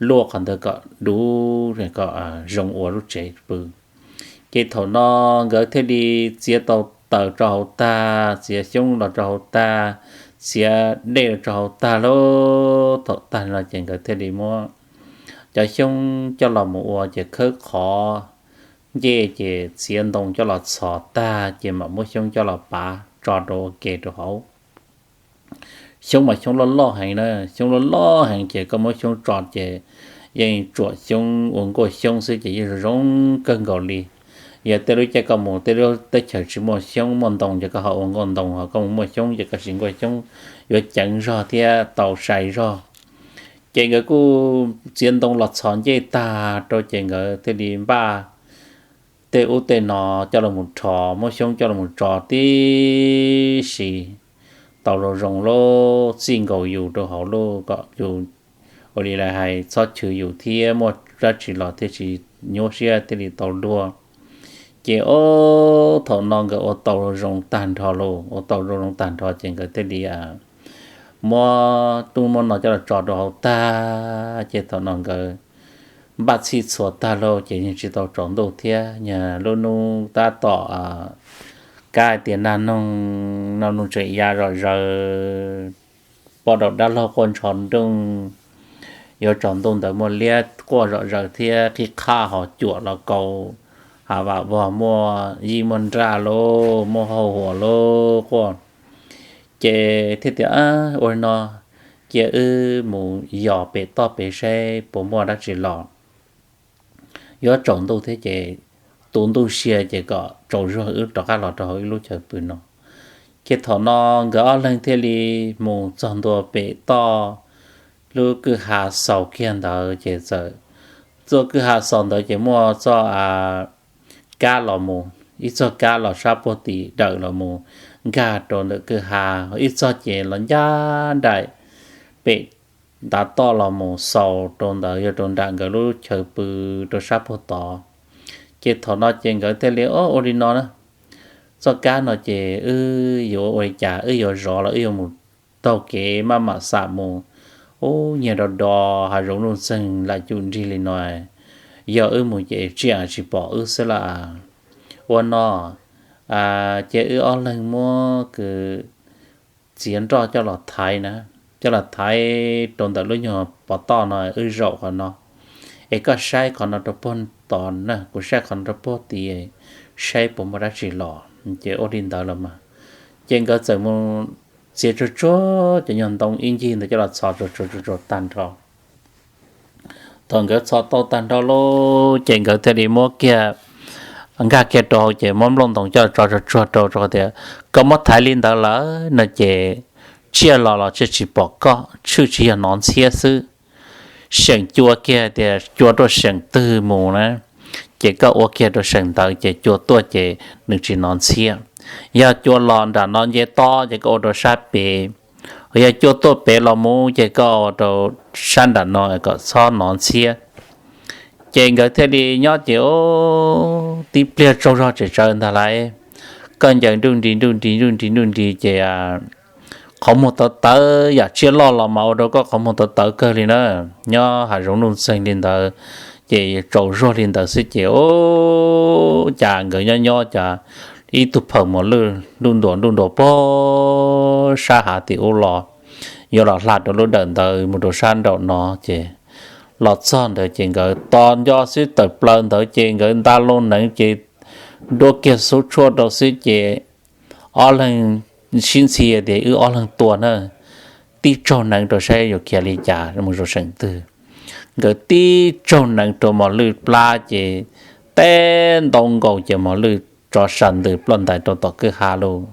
luaj qhov ntawd kom dub kom zoo ua lub tsev pw. Ces thaum no nkawd thiaj li txiav tau taws rau hauv tag, txiav xyoob los rau hauv tag, txiav dej los rau hauv tag lawm. Thaum tag no ces nkawd thiaj li muab cov xyoob coj los mus ua ces khawb qhov ncej ces txiav ntoo coj los txhos tag ces mam muab xyoob coj los pav tso rau ua ke rau hauv. Xyoob mas xyoob loj loj heev na, xyoob loj loj heev ces koj muab xyoob tso ces yeej tsuam xyoob ua nkuaj xyoob xwb ces yeej zoo zoo kawg nkaus li. Yog tej lub caij koj mus tej lub teb chaws tsis muaj xyoob muaj ntoo ces koj ho ua nkuaj ntoo, ho koj mus muaj xyoob ces koj siv nkuaj xyoob yuav ceev zog thiab tau sai zog. Ces nkawd kuj txiav ntoo los txhos ncej tag rau ces nkawd thiaj li npaj tej ub tej no coj los rho, muab xyoob coj los tso tib si tau zoo zoo lawm, txij nkaus yus rau hauv lub kom yus ua li lawv hais txhob chwv yus thiab muaj dab tsi los thiaj tsis nyuaj siab thiaj li tau luag. Ces ob thaum no nkawd ua tau zoo tag nrho lawm, ua tau zoo zoo tag nrho ces nkawd thiaj li muab tub muab no coj los tso rau hauv tag ces thaum no nkawd npaj txhij txhua tag lawm ces yeej tsis tau tsaus ntuj thiab, yog lub hnub tab tom kab hais tias nag noog, nag noog tseem ya zom zaws, poj daum dab laug quaj ntsho nrooj. Yuav tsaus ntuj ntawd muaj liab quaj zom zaws thiab qhib qhaj hos cuam los kaus, hav vam vog muaj yij muaj nraj lawm, muaj hau huam lawm quaj. Ces thiaj tias, Ua li no, cia wb mus yos pem toj pem saib puas muaj dab tsi los. Yuav tsaus ntuj thiab ces tu ntuj sia ces kom tsaus zuag wb rov qab los rau hauv ib lub chaw pw no. Ces thaum no nkawd ob leeg thiaj li mus txog ntua pem toj lub kwj ha xaus kiag ntawd ces txawm, txoj kwj ha xaus ntawd ces muaj txoj kab los mus, ib txoj kab los sab puag tim dawm los mus nkag rau ntawm kwj ha, ib txoj ces los ncaj nraim pem ntav toj los mus xaus rau ntawd yog rau nram nkawd lub chaw pw rau sab puag tod. Ces thaum no ces nkawd thiaj li, Ua li no na, txoj kab no ces wb yuav ua li cas, wb yuav zov los wb yuav mus taug kev maj mam xam mus, ub, nyiag do do hav zoov nuj txeeg lam cum nrig li no, yog wb mus ces tsiaj tsis pom wb xwb lawm. Ua no, ces wb ob leeg muab kws txiav nroj coj los thaiv na, coj los thaiv rau ntawm lub nyuag pov toj no, wb zaum qhov no, es koj saib qhov no rau puag tod na, kuv saib qhov no rau puag tid, saib puas muaj dab tsi los. Ces ua li ntawd los mas, ces nkawd txawm mus txiav tsuag tsuag cov nyuag ntoo ib ncig ntawd coj los txhos tsuag tsuag tsuag tsuag tag nrho. Thaum nkawd txhos tau tag nrho lawm ces nkawd thiaj li muab kiag, nkag kiag rau hauv ces muab nplooj ntoos coj tso tsuag tsuag rau, rau tias koj muab thaiv li ntawd lawm no ces tsiaj los los tsiaj tsis pom koj, tshwj tsis yog hnov ntxhiab xwb. Seem cua kiag tias cua rau seem twg mus na, ces koj ua kiag rau seem ntawd ces cua tuaj ces nws tsis hnov ntxhiab. Yog cua los nram no nce tob ces koj ua rau sab pem, yog cua tuaj pem los mus ces koj ua rau sab nram no kom txhob hnov ntxhiab. Ces nkawd thiaj li nyob ces tib pliag tsaug zog tsem tsawv ntag lauj, koj ncaws nruj nris nruj nris nruj nris nruj nris ces qhov muag tawv tawv, yam tsiaj loj los mas ua rau koj qhov muag tawv tawv kawg li na. Nyob hav zoov nuj txeeg li ntawd ces tsaus zuag li ntawd xwb ces ub, cas nkawd nyob nyob cas ib tug phawm mos lwj nruj nruas nruj nruas pog sab hav tim ub los, yuav los hla rau lub dawm ntawd mus rau sab nraum no ces los txog ntawd ces nkawd tos nco xwb, tawm plaws ntawd ces nkawd nta loo neev ces duab kiag xub tshuaj rau xwb ces ob leeg sib ntxhi tias wb ob leeg tua na, tib tsaug neev rau saib yuav khiav li cas mus rau seem twg. Nkawd tib tsaug neev rau mos lwj plab ces teb ntau nkaus ces mos lwj tso sam ntws ploj ntais rau tom kwj ha lawm.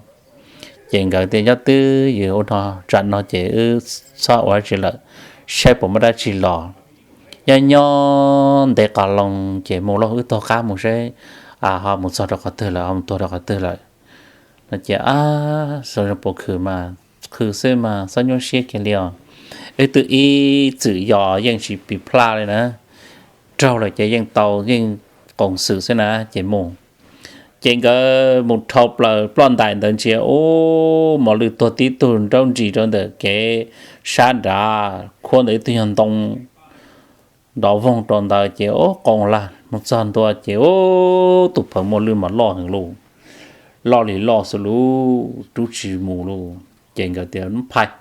Ces nkawd tias nyob twb ywm ua no, tsam no ces wb txhob ua dab tsi lawm, saib puas muaj dab tsi los. Nyob nyob ntev qos loo ces mus lauj, wb taug qab mus saib ho mus txog rau qhov twg lawm, ho mus tuag rau qhov twg lawm no ces, Ab, xyov puas khwv mas, khwv xwb mas txhob nyuaj siab kiag li os. Wb twb ib txwm yos yeej tsis pis plaj li na, raug lawm ces yeej tau, yeej qoos xwm xwb na ces mus. Ces nkawd mus dhau plaws ploj ntais ntawd ntsia ub, mos lwj tuag tib tug nraub nris rau ntawm kev sab nrad, khuab ntawm ib tug nyuag ntoo nrov voog rau ntawd ces ua qoo lawm mus txog ntua ces ua tus phaws muaj lwj mas loj heev lauj, loj li loj xwb lauj, rub tsis mus lauj. Ces nkawd tias muab phais,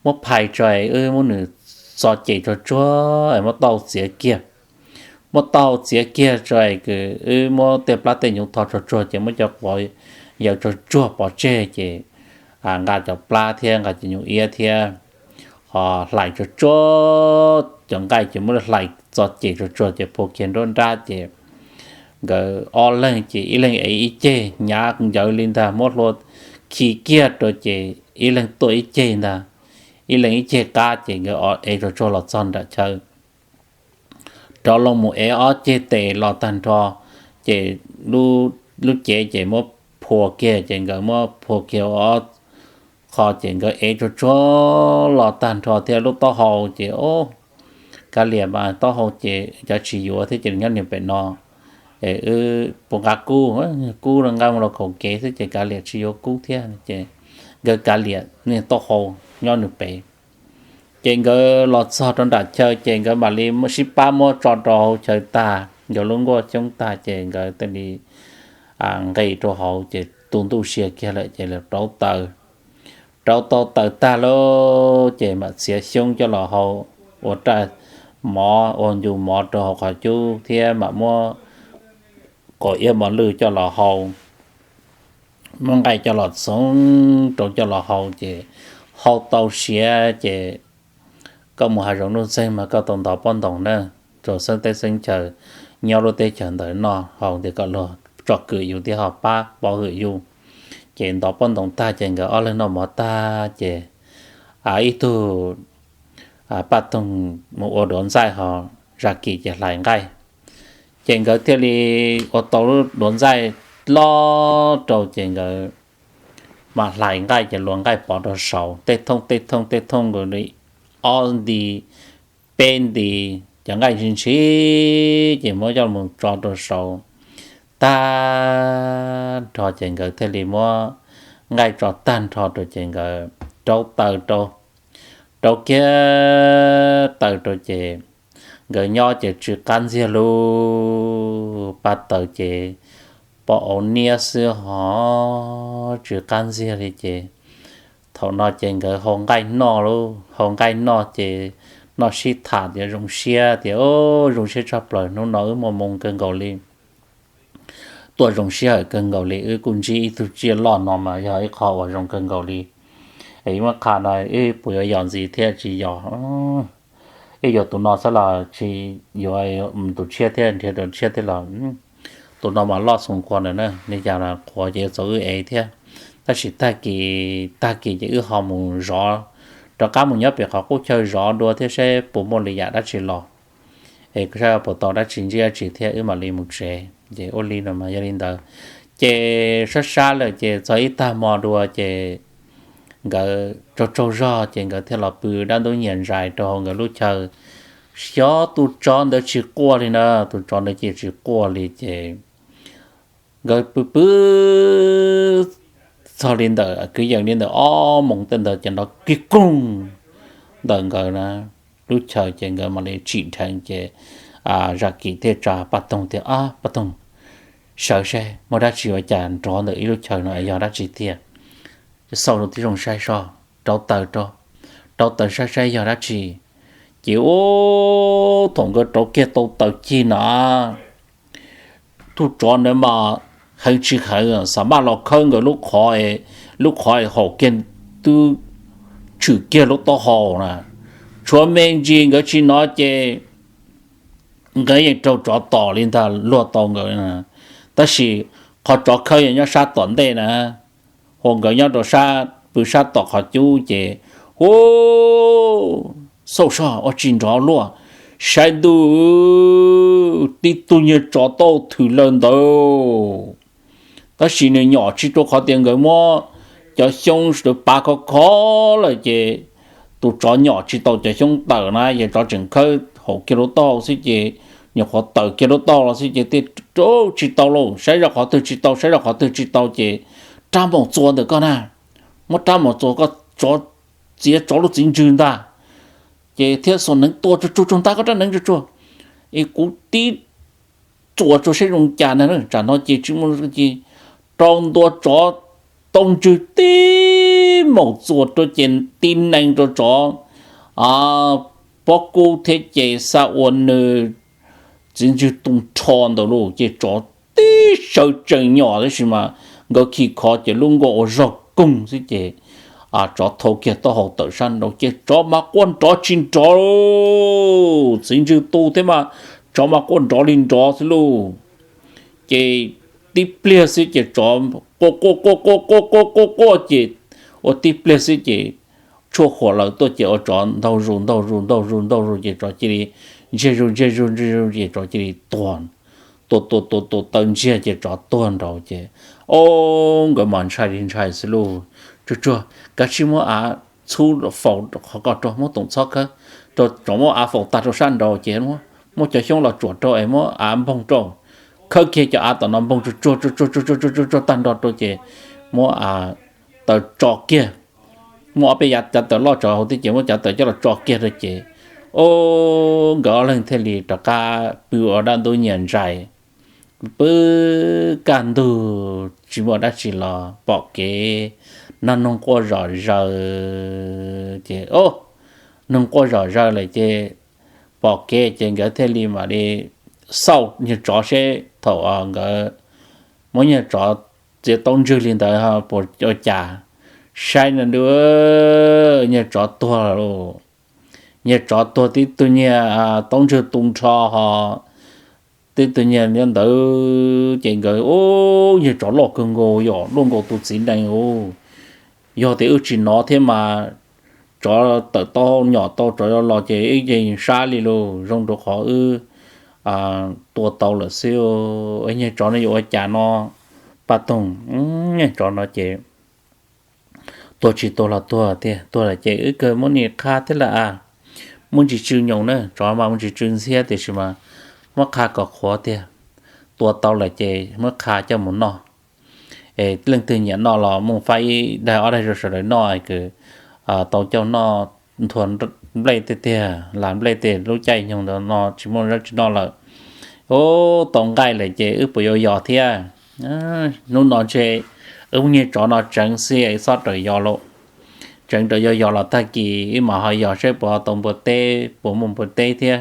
muab phais tso es wb muab nws txo ceg tsuag tsuag es muab taub hau txiav kiag, muab taub hau txiav kiag tso es wb muab tej plab tej nyuv tho tsuag tsuag ces muab cov quav yawm tsuag tsuag pov tseg ces nqa cov plab thiab nqa cov nyuj iab thiab ho hlais tsuag tsuag cov nqaij ces muab hlais txo ceg tsuag tsuag ces phua kiag nruab nrab ces nkawd ob leeg ces ib leeg ev ib ceg hnyav ncawv li ntag, muab hlua khi kiag rau ces ib leeg tuaj ib ceg ntag, ib leeg ib ceg qab ces nkawd ev tsuag tsuag los txog nram chaw rov loo mus ev ob ceg tes los tag nrho ces lub cev ces muab phua kiag ces nkawd muab phua kiag ua ob qho ces nkawd ev tsuag tsuag los tag nrho thiab lub taub hau ces kav liam mas taub hau ces cov tsis yuav thiab ces nyob niag pem no es wb puas nqa kub, kub nqa mus los kaum kev xwb ces kav liam tsis yuav kub thiab ces nkawd kav liam niag taub hau nyob nws pem. Ces nkawd los txog rau nram chaw ces nkawd mam li sib pab muab tso rau hauv chaw tag, nkawd lub nkuaj xyoob tag ces nkawd thiaj li nqis rau hauv ces tu ntuj sia kiag lawm ces rauv taws, rauv tau taws tag lawm ces mam txiav xyoob coj los hau, ua raj mov ua ncu mov rau hauv qhov cub thiab mam muab quav iab mos lwj coj los hau, muab nqaij coj los txhoov rau coj los hau ces hau tau siav ces koj mus hav zoov nuj txeeg mas koj tau ntov pob ntoos na, rau xeeb teb xeeb chaw nyob lub teb chaws ntawd noj haus tias kom luag tsom kwm yus thiab ho pab pov hwm yus. Ces ntov pob ntoos tag ces nkawd ob leeg noj mov tag ces ib tug Paj Toog mus ua duav ntxaij ho Zam Kis ces hlais nqaij. Ces nkawd thiaj li ua tau lub duav ntxaij loj rau ces nkawd mam hlais nqaij ces luas nqaij pov rau saud tej thooj tej thooj tej thooj nkaus li ob nti peb nti, cov nqaij ntshis ntshis ces muab coj mus tso rau saud tag nrho ces nkawd thiaj li muab nqaij tso tag nrho rau ces nkawd rauv taws rau, rauv kiag taws rau ces nkawd nyob ces tsw qab ntxiag lub paj taws ces pom auv niab xwb ho tsw qab ntxiag li ces thaum no ces nkawd hau nqaij noj lauj, hau nqaij noj ces noj sib tham tias zoo siab tias, Zoo siab tshaj plaws, hnub no wb muaj moo kawg nkaus li, tuaj zoo siab hawm kawg nkaus li, wb kuj ntsib ib tug tsiaj loj no mas yog ib qho uas zoo kawg nkaus li. Es muab qha no wb puas yuav yos ntxiv thiab tsis yos? Wb yuav tus no xwb los tsis yuav tus tshiab thiab, nrhiav tus tshiab thiab los tus no mas loj xoo kua ntawd na, li cas los qhuav ces yuav txaus wb ev thiab. Tab sis tag kis, tag kis ces wb ho mus zov, rov qab mus nyob pem qhov qub chaw zov dua thiab saib puas muaj li yam dab tsi los, es saib puas tau dab tsi ntsib dab tsi thiab wb mam li mus tsev. Ces ua li no mas yog li ntawd ces sab sab lawm ces txog ib tag hmo dua ces nkawd tsaug tsaug zog ces nkawd thiaj los pw dab ntub nyias ntsais rau hauv nkawd lub chaw. Xyov tus tsov ntawd tsis quaj li na, tus tsov ntawd ces tsis quaj li ces nkawd pw pw txog li ntawm kwv yees li ntawm ob moos tej ntawd ces nrov kig koog ntawm nkawd na lub chaw ces nkawd mam li tsim dheev ces Zam Kis thiaj tsa Paj Toog tias, Paj Toog, sawv seb muaj dab tsi ua cas nrov ntawm ib lub chaw no yog dab tsi tiag. Xauj rau tib zoo saib seb, rauv taws rau, rauv taws saib saib yog dab tsi. Ces ua thaum nkawd rauv kiag tau taws cig na, tus tsov ntawd mas heev tsis heev, xa maj los khawb nkawd lub qhov, lub qhov haum kiag twb tshwm kiag lub taub hau na. Tshuav me ntsis nkawd tsis hnov ces nkawd yeej raug tsov tom li ntag, luag tau nkawd. Tab sis qhov tsov khawb yog nyob sab tom ntej na, ua nkawd nyob rau sab, pw sab tom qhov cub ces hu, xauj seb ua tsis nrov luaj, saib ntuj, tib tug niag tsov tau thwm lawm ntawd. Tab sis nws nyom tsis rau qhov tias nkawd muab cov xyoob pav khov khov lawm ces tus tsov nyom tsis tau cov xyoob tawm na, ces tsov tseem khawb haum kiag lub taub hau xwb ces nyuam qhuav tawm kiag lub taub hau los xwb ces thiaj tsis tau lauj, saib zoj qhov twg tsis tau, saib zoj qhov twg tsis tau ces rab npaum txuas ntawm koj na, muab rab npaum txuas koj txiav tsov lub txiv ntswg ntag. Ces thiab xuas hneev tua tsuag tsuag tsuag nta koj rab hneev tsuag tsuag, es kuv tib txuas rau saib zoo cas na. Tsam no ces tsis muaj, ces rau ntua tsov tau ntswg tib maum txuas rau ces tib nees rau tsov pob kub thiab ces xa ua nws txiv ntswg tu nrho ntawd lauj. Ces tsov tib sawv tsees nyom tab sis mas nkawd khi khov ces lub nkuaj ua zog koog xwb ces tsov thau kiag taub hau tawm sab nraud ces tsov mas quaj nrov tsis nrov, txiv ntswg tu thiab mas tsov mas quaj nrov li nrov xwb lauj. Ces tib pliag xwb ces tsov quaj quaj quaj quaj quaj quaj quaj quaj ces ua tib pliag xwb ces tshuaj huam lawm tuaj ces ua tsov ntaug zus ntaug zus ntaug zus ntaug zus ces tsov cia li ntsiag zus ntsiag zus ntsiag zus ces tsov cia li tuag, tua tua tua tua taw ntsiag ces tsov tuag nraud ces, o, nkawd mas ntshai li ntshai xwb lauj. Tsuag tsuag, kav tsij muab av txhub faus qhov ko rau, muab toom txhob khawb rau, tsov muab av faus tag rau sab nraud ces muab cov xyoob los tsuam rau es muab av npoog rau, khawb kiag cov av tom no npoog tsuag tsuag tsuag tsuag tsuag tsuag tsuag tsuag tag nrho rau ces muab taws tso kiag, muab ob peb yav cav taws loj tso hauv thiab ces muab cav taws coj los tso kiag rau ces, o, nkawd ob leeg thiaj li rov qab pw ua dab ntub nyias ntsais. Pw kaj ntug tsis muaj dab tsi los pom kev nag noog quaj zom zaws ces, o, noog quaj zom zaws lawm ces pom kev ces nkawd thiaj li mam li xauj niag tsov seb thaum nkawd muab niag tsov txiav tau ntswg li ntawd puas ua cas. Saib no ntu, niag tsov tuag lawm lauj. Niag tsov tuag tib tug niag taub ntswg tu nrho ho tib tug niag nyob ntawd ces nkawd, o, niag tsov loj kawg nkaus yom, luaj nkaus tus txiv nees ub. Yog tias wb tsis nov thiab mas tsov tawm tau nyom tau tsov los ces wb yeej sab li lauj. Zoo rau qhov wb tua tau lawm xwb. Niag tsov no yuav ua cas no? Paj Toog, niag tsov no ces tuag tsis tuag los tuag tiag, tuag lawm ces wb kawg muab nim qha thiab lawm a. Muaj ntsis tsw nyoos na, tsov mas muaj ntsis tsw ntxhiab tiam sis mas muab qha kom qhuav tiag. Tua tau lawm ces muab qha coj mus noj. Es leej twg nyiam noj los muaj faib ib daig ob daig rau sawv daws noj, kws tau coj noj nthua nplej tiag tiag, las nplej tiag, lub caij nyoog ntawd no tsis muaj dab tsi noj lawm. Ub, tau nqaij lawm ces wb puas yuav yos thiab? Hnub no ntshe wb niag tsov no tseev xwb, wb txhob raws yos lauj. Tseev raws yos, yos los tag kis wb mam ho yos saib puas tau npua teb, puas muaj npua teb thiab,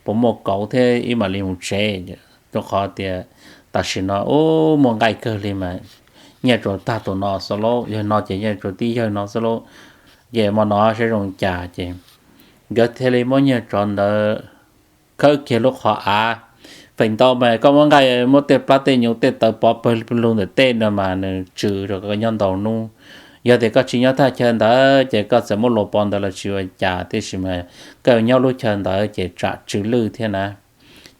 puas muaj kauv thiab wb mam li mus tsev. Rau qhov tias tam sim no ub, muaj nqaij kawg li mas nyiaj tsuas tag tus no xwb lauj, yog no ces nyiaj tsuas tib yawg no xwb lauj. Ces hmo no saib zoo cas ces nkawd thiaj li muab niag tsov ntawd khawb kiag lub qhov av. Feem ntau mas koj muab nqaij, muab tej plab tej nyuv tej tawv pov pawg lug ntawm tej no mas nws tsw rau koj nyob ntau hnub. Yog tias koj tsis nyob thaj chaw ntawd ces koj txawm muab luas pov ntawd los tsis ua cas, tiam sis mas koj nyob lub chaw ntawd ces tsam tsw lwj thiab na.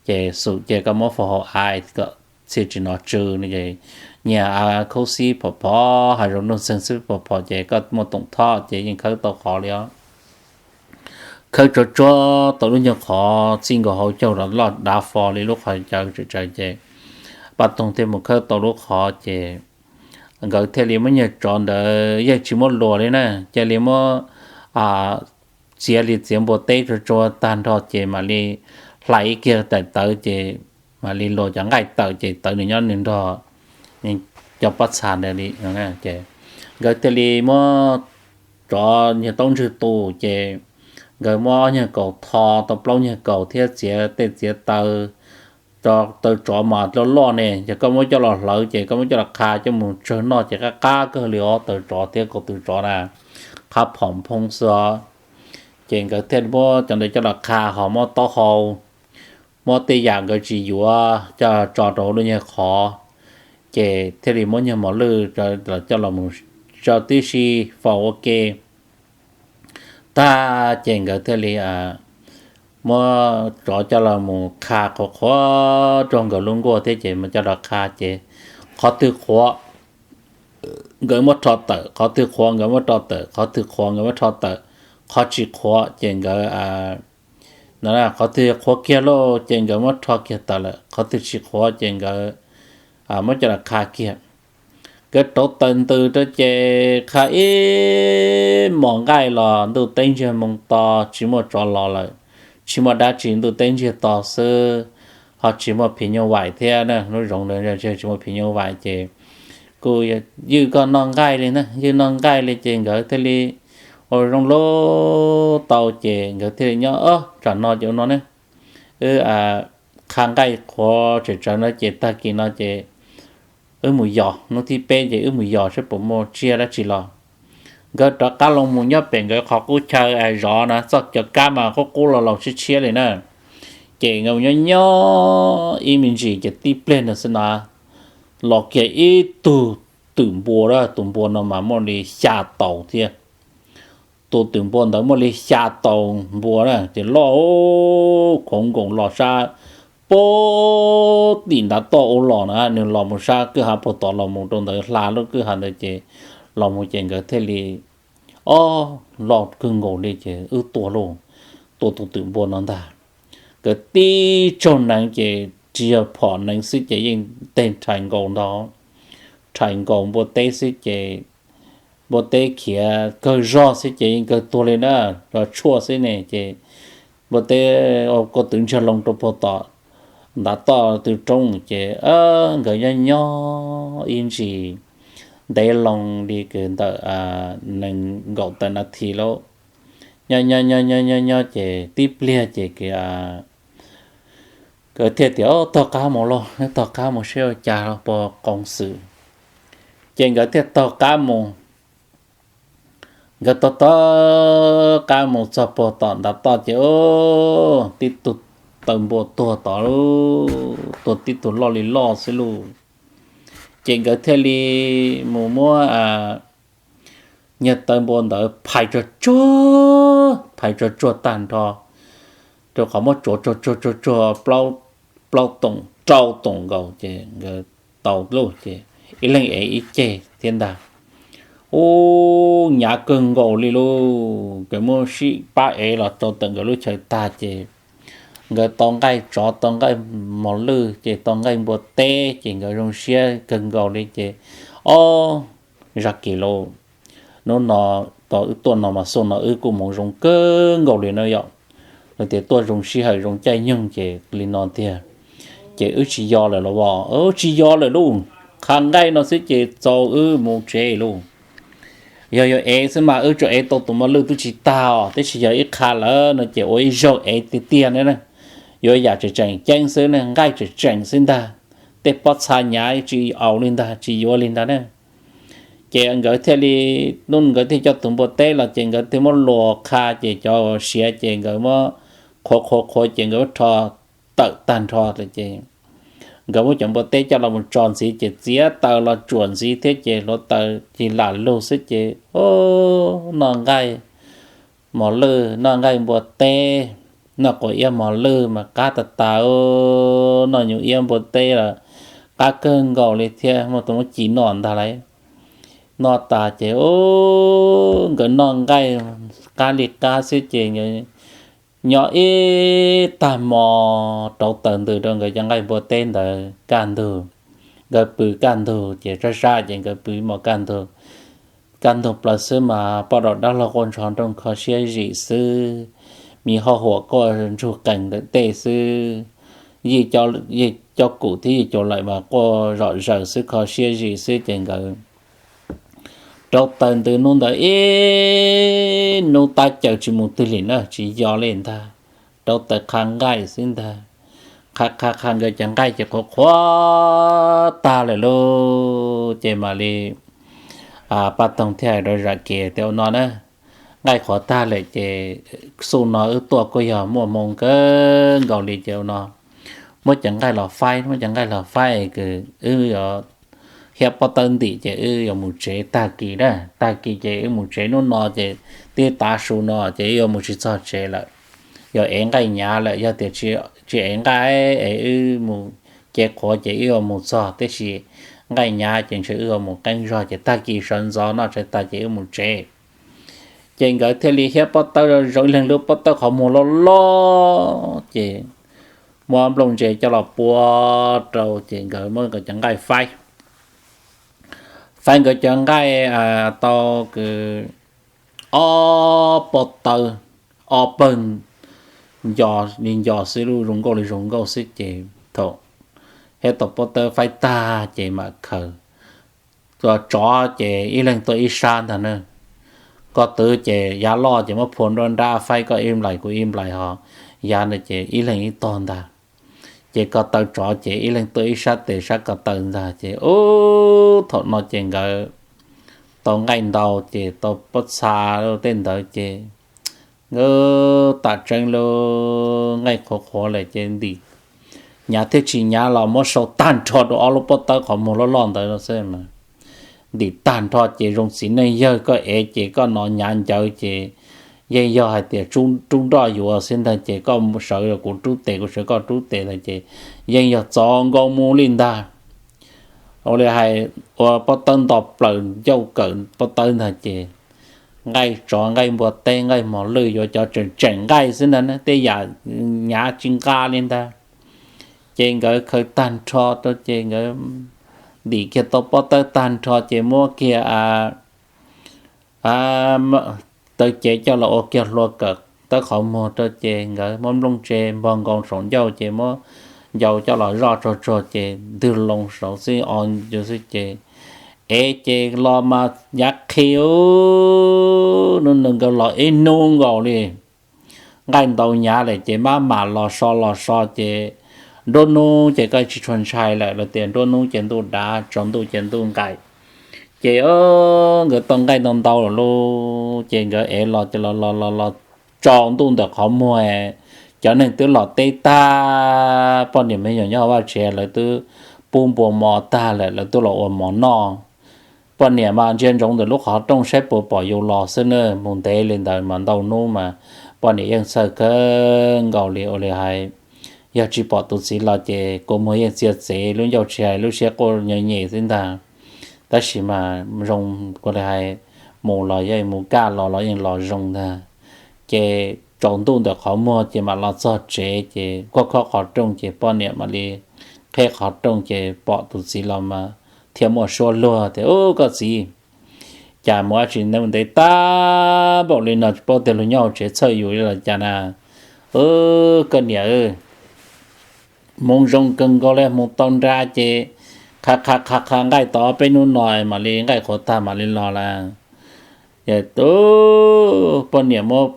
Ces xum cia koj muab faus hauv av kom txhia tsis hnov tsw no ces nyias av khaub xib phom phom, hav zoov nuj txeeg xib phom phom ces koj muaj toom thob ces yeej khawb tau qhov li os. Khawb tsuag tsuag tau lub nyuag qhov txij nkaus hauv caug los loj dav fo li lub qhov cawv tsaws tsaws ces Paj Toog thiaj mus khawb tau lub qhov ces nkawd thiaj li muab niag tsov ntawd yeej tsis muab luas li na, cia li muab txiav li txiav npua teb tsuag tsuag tag nrho ces mam li hlais ib kiag daim tawv ces mam li luas cov nqaij tawm ces tawv nws nyob nws nrog cov pob txha ntawd li. Ces nkawd thiaj li muab tsov niag taub ntswg tu ces nkawd muab ob nyuag kaus tho tau plaub nyuag kaus thiab txiav tej txiav taw. Taw tsov mas loj loj ne, yog koj muab coj los hlawv ces koj muab coj los qha coj mus tsawg noj ces qab qab kawg li os. Taw tsov thiab kaus tw tsov na, qhab phom phoo xwb os. Ces nkawd thiaj muab cov ntawd coj los qha ho muab taub hau, muab tej yam nkawd tsis yuav coj tso rau lub nyuag qhov, ces thiaj li muab nyuag mos lwj coj los mus tso tib si faus ua ke tag ces nkawd thiaj li muab tsov coj los mus qha qhuav qhuav rau nkawd lub nkuaj thiab ces mus coj los qha ces qhov twg qhuav nkawd muab rho tawm, qhov twg qhuav nkawd muab rho tawm, qhov twg qhuav nkawd muab rho tawm, qhov tsis qhuav ces nkawd, qhov twg qhuav kiag lauj ces nkawd muab rho kiag tawm lawm, qhov twg tsis qhuav ces nkawd muab coj los qha kiag. Nkawd rauv taws ntws rau ces qha ib hmos nqaij los ntuj teb ntsiag moo to tsis muaj tsov los lawm. tsis muaj dab tsi, ntuj teb ntsiag to xwb, ho tsis muaj phim nyuj vais thiab na. Lub zoov ntawd tsis muaj phim nyuj vais ces kuj ywj koj noj nqaij li na, ywj noj nqaij li ces nkawd thiaj li ua zoo lub tau ces nkawd thiaj li nyob, Ob, tsam no ces ua no ne, wb qha nqaij qhuav tsem tsawv no ces tag kis no ces wb mus yos, hnub thib peb ces wb mus yos saib puas muaj tsiaj dab tsi los. Nkawd rov qab los mus nyob pem nkawd qhov qub chaw zov na, txoj cov kab mas qub qub los laus tshiab tshiab li na. Ces nkawd nyob nyob ib me ntsis ces tib pliag no xwb na, los kiag ib tug twm npua, tus npua no mas muaj li xya taus thiab. Tus twm npua ntawd muaj li xya taus npua na, ces loj, khuv nkoos los sab puag tim ntav toj ua los na, nws los mus sab kwj ha puag tod los mus rau ntawd hla lub kwj ha ntawd ces los mus ces nkawd thiaj li, Ob, loj kawg nkaus li ces wb tua lauj, tua tus twm npua no ntag. Nkawd tib tsaug neev ces tsis yog phom neev xwb ces yeej tej rhais nkaus ntag, rhais nkaus npua teb xwb ces npua teb khiav kawg zog xwb ces yeej kawg tuag li na, los tshuaj xwb ne ces npua teb ua kua twv ntsiag loo rau puag tom ntav toj tw roob ces nkawd nyob nyob ib ntsis ntev loo li kws ntawm nees nkaum tawm nas this lauj. Nyob nyob nyob nyob nyob ces tib pliag ces kws nkawd thiaj tias, Tog qab mus lauj, tog qab mus saib ua cas puas qoos xwm. Ces nkawd thiaj taug qab mus. Nkawd taug taug qab mus txog puag tom ntav toj ces tib tug taw npua tuag tod, tuag tib tug loj li loj xwb lauj. Ces nkawd thiaj li mus muab nyuag taw npua ntawd phais tsuag tsuag, phais tsuag tsuag tag nrho rau qhov muab tsuav tsuag tsuag tsuag tsuag plaub toom rau toom nkaus ces nkawd tau lauj. Ces ib leeg ev ib ceg thiab ntag. Ub, hnyav kawg nkaus li lauj. Nkawd muab sib pab ev los rau tawm nkawd lub chaw tag ces nkawd tau nqaij tsov, tau nqaij mos lwj, ces tau nqaij npua teb, ces nkawd zoo siab kawg nkaus li ces, Ob, Zaj Kis lauj, hnub no tau wb tuaj no mas xyoo no wb kuj mus zoo kawg nkaus li na yom. Lawv tias tuaj zoo sij hawm zoo caij nyoog ces li no tiag. Ces wb tsis yos lawm los as? Wb tsis yos lawm lauj. Qha nqaij no xwb ces txaus wb mus tsev lauj. Yog yuav ev xwb mas wb tsuas ev tau tus mos lwj twb tsis tag os, tab sis yog ib qha lawm no ces ua ib zaug ev tiag tiag ne. Yuav yam tseem tseem ceeb xwb ne, nqaij tseem tseem xwb ntag. Tej pob txha hnyav tsis aus li ntag, tsis yuav li ntag ne. Ces nkawd thiaj li, hnub nkawd thiaj coj tus npua teb los ces nkawd thiaj muab luas qha ces cov siav ces nkawd muab qhuav qhuav qhuav ces nkawd muab rho tawm tag nrho ces nkawd muab cov npua teb coj los mus tso ntxiv ces txiav taws los tsuam ntxiv thiab ces hluav taws cig lam lug xwb ces, Ub, noj nqaij mos lwj, noj nqaij npua teb, noj quav iab mos lwj mas qab tas tas, noj nyuv iab npua teb los qab kawg nkaus li thiab, muaj tus muab ci noj ntag lauj. Noj tas ces, ub, nkawd noj nqaij qab li qab xwb ces nyob ib tag hmo rauv taws ntws rau nkawd cov nqaij npua teb ntawd kaj ntug. Nkawd pw kaj ntug ces sab sab ces nkawd pw ib hmos kaj ntug. Kaj ntug plaws xwb mas poj dam dab laug quaj ntsho nrooj kho siab zim xwb, me hoj huam quaj ntsug qees ntawm tej xwb, yij cov kum thiab yij cov lawm mas quaj zom zaws xwb, kho siab zim xwb ces nkawd rauv taws ntws hnub ntawd ib hnub tab caws tsis mus twg li na, tsis yos li ntag. Rauv taws qha nqaij xwb ntag. Qha qha qha nkawd cov nqaij ces qhuav qhuav tag lawm lauj. Ces mam li Paj Toog thiaj hais rau Zam Kiv tias, Ua no na, nqaij qhuav tag lawm ces xyoo no wb tuaj kuj yog muaj hmoo kawg nkaus li ces ua no, muab cov nqaij los faib, muab cov nqaij los faib kws wb yuav hiab pob tawb ntim ces wb yuav mus tsev tag kis na. Tag kis ces wb mus tsev, hnub no ces twb tav su no ces wb yuav mus tsis txog tsev lawm. Yog ev nqaij hnyav lawm, yog tias tsis ev nqaij es wb mus cev qhuav ces wb yuav mus txog, tab sis nqaij hnyav ces ntshe wb yuav mus qeeb zog ces tag kis sawv ntxov noj tshais tag ces wb mus tsev. Ces nkawd thiaj li hiab pob tawb zoo ib leeg lub pob tawb qhov muag loj loj ces muab nplooj ntse coj los pua rau ces nkawd muab nkawd cov nqaij faib. Faib nkawd cov nqaij tau kws ob pob tawb, ob pawg nco li nco xwb, lub zoo nkauj li zoo nkauj xwb ces thaum thiab tau pob tawb faib tag ces mam khaws tsov ces ib leeg tuaj ib sab ntag na. Koj twv ces yav loj ces muab phua nruab nrab faib koj ib nplais kuv ib nplais ho, yav ntawd ces ib leeg ib tog ntag. Ces ko taw tsov ces ib leeg tuaj ib sab tes sab ko taw ntag ces ub thaum no ces nkawd tau nqaij ntau ces tau pob txha tej ntawd ces nkawd tam tseeb lub nqaij qhuav qhuav lawm ces ntim, nyav thiab tsis nyav los muab sau tag nrho rau ob lub pob tawb qhov muag loj loj ntawd xwb. Ntim tag nrho ces zoo txiv neej yawg koj ev ces koj no nyav ncawv ces yeej yog hais tias rub nroj yuav xwb ntag ces koj sawv kuv rub tes kuv sawv koj rub tes ntag ces yeej yog txaus nkaus mus li ntag. Ua li hais ua pob tawb nto plaws ncauj kawm pob tawb ntag ces nqaij tsov nqaij npua teb nqaij mos lwj yuav cov tseem tseem nqaij xwb ntag na, tej yam nyav tsis nqa li ntag. Ces nkawd khaws tag nrho rau ces nkawd ntim kiag tau pob tawb tag nrho ces muab kiag taw cev coj los ua kiag hlua kawm tawb qhov muag rau ces nkawd muab nplooj tse npog nkoos saum ncauj ces muab ncau coj los zoj tsuag tsuag ces ntwg loo saud xwb o, xwb ces ev ces los mas nyav qhi, hnub no nkawd los ib hnub nkaus li. Nqaij ntau nyav lawm ces maj mam los so los so ces nruab hnub ces koj tsis tshua ntshai lawm, lawv tias nruab hnub ces ntuj dav, tsaus ntuj ces ntuj nqaim. Ces nkawd tau nqaij ntau ntau lawm lauj ces nkawd ev los ces los los los los tsaus ntuj ntawm qhov muag, cov neeg twb los teb tag, poj niam me nyuam nyob hauv vaj tsev lawv twb pub npua mov tag lawm lawv twb los ua mov noj. Poj niam mas ntsia ntsoov ntawm lub qhov rooj saib puas pom yus los xwb na, mus ntev li ntawd mas ntau hnub mas poj niam yeej txhawj kawg nkaus li ua li hais yog tsis pom tus txiv los ces kua muag yeej txia txev, lub ncauj tsis hais lub siab quaj nyo nyem xwb ntag. Tab sis mas zoo ua li hais mus los yeej mus, kaj los los yeej los zoo ntag. Ces tsaus ntuj ntawm qhov muag ces mam los txog tsev ces kuaj khob qhov rooj ces poj niam mam li qheb qhov rooj ces pom tus txiv los mas thiaj muaj suab luag tias, Ub, koj txiv, cas mus dab tsi ntev tag npaum li no tsis paub tias luag nyob hauv tsev txhawj yus li los cas na? Koj niam, hmoov zoo kawg nkaus li, hmoov tau nra ces qha qha qha qha nqaij tau ob peb hnub no mam li nqaij qhuav tag mam li los lawm. Poj niam muab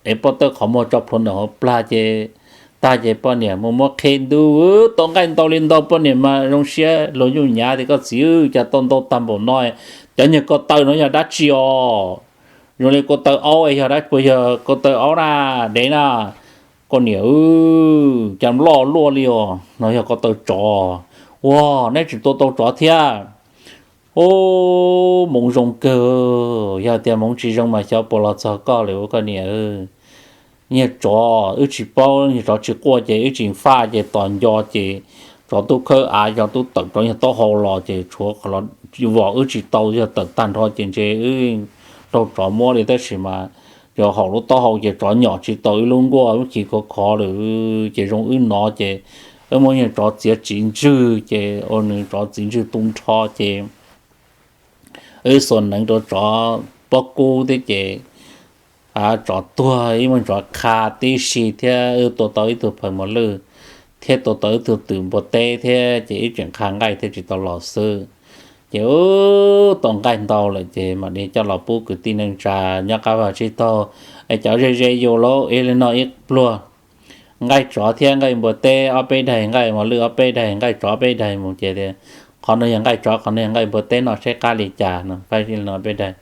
ev pob tawb qhov muag tso plhuav ntawm hauv plag ces tag ces poj niam mus muab qheb ntuj, tau nqaij ntau li ntau, poj niam mas zoo siab luag nyuj nyav tias, Koj txiv, cas tau ntau tag npaum no? Cov niag ko taw no yog dab tsi os? Zoo li ko taw aub, yog dab tsi? Puas yog ko taw aub na, dev na? Koj niam, cas loj luaj li os, no yog ko taw tsov. Ua, neb tseem tua tau tsov thiab? Ub, hmoov zoo kawg, yog tias hmoov tsis zoo mas xyov puas los txog koj li ua koj niam. Niag tsov wb tsis paub, niag tsov tsis quaj ces wb tsis faj ces tos nco ces tsov tub khawb av, tsov tub tawm rau niag taub hau los ces tshuav los vos wb tsis tau, yog tawm tag nrho ces ntshe wb raug tsov muab li, tab sis mas yog haum lub taub hau ces tsov nyom tsis tau wb lub nkuaj, wb chim khov khov lawm ces zoo wb no ces wb muab niag tsov txiav txiv ntswg ces ua nws tsov txiv ntswg tu nrho ces wb xuas neev rau tsov pob kub thiab ces tsov tuag, wb muab tsov qha tib si thiab wb tua tau ib tug phaws mos lwj thiab tua tau ib tug twm npua teb thiab ces wb tseem qha nqaij thiab tsis tau los xwb. Ces ub, tau nqaij ntau lawm ces mam li coj los pub kwv tij neej tsa nyob qab vaj tsib taug, es cov ze ze yus los ib leeg noj ib pluag, nqaij tsov thiab nqaij npua teb ob peb daig, nqaij mos lwj ob peb daig, nqaij tsov ob peb daig mus ces tias, Qhov no yog nqaij tsov, qhov no yog nqaij npua teb, noj saib qab li cas no, peb daig.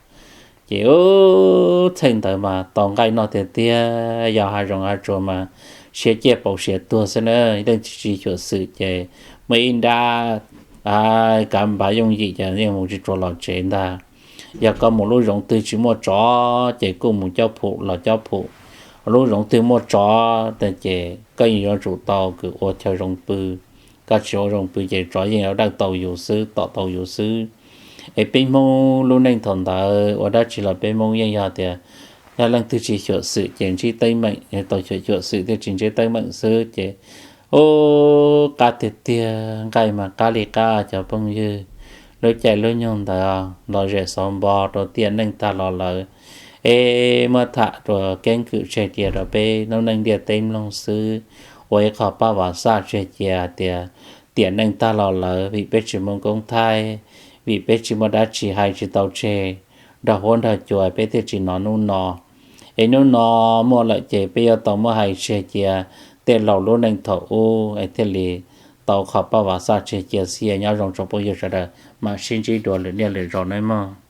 Ces ub, txheej ntawd mas tau nqaij noj tiag tiag, yog hav zoov hav tsuag mas siav ciaj paus siav tuag xwb na, leej twg tsis xyuam xim ces muaj ib nrab kav npav yooj yim ces yeej mus tsis tshua los tsev ntag. Yog koj mus lub zoov twg tsis muaj tsov ces kuj mus cob phum los cob phum, lub zoov twg muaj tsov ces koj yeej yuav tsum tau kws ua chaw zoo pw. Koj tsis ua zoo pw ces tsov yeej yuav dawj tau yus xwb, tom tau yus xwb. Es peb Hmoob lub neej thaum ntawd ua dab tsi los peb Hmoob yeej yog tias yog leej twg tsis xyuam xim ces ntsib teeb meem, tau xyuam xim thiaj tsis ntsib teeb meem xwb ces ub, qab tiag tiag, nqaij mas qab li qab cov phooj ywg. Lub caij lub nyoog ntawd los zem xauv npo rau tiam neej tag los lawm, Peb muab tham dua keeb kwm tseg cia rau peb lub neej ntiaj teb mloog xwb, ua ib qho paj vav xaj tseg cia tias tiam neej tag los lawm, vim peb tsis muaj koob thaij, vim peb tsis muaj dab tsi hais tsis tau tseg nrog huab nrog cua peb thiaj tsis hnov hnub no. Es hnub no muaj lawm ces peb yuav tau muab hais tseg cia tej laus lub neej thaum ub es thiaj li tau qho paj vav xaj tseg cia xwb. Nyob zoo tsoom phooj ywg sawv daws, mam sib ntsib dua lwm niaj lwm zaus nawb mog.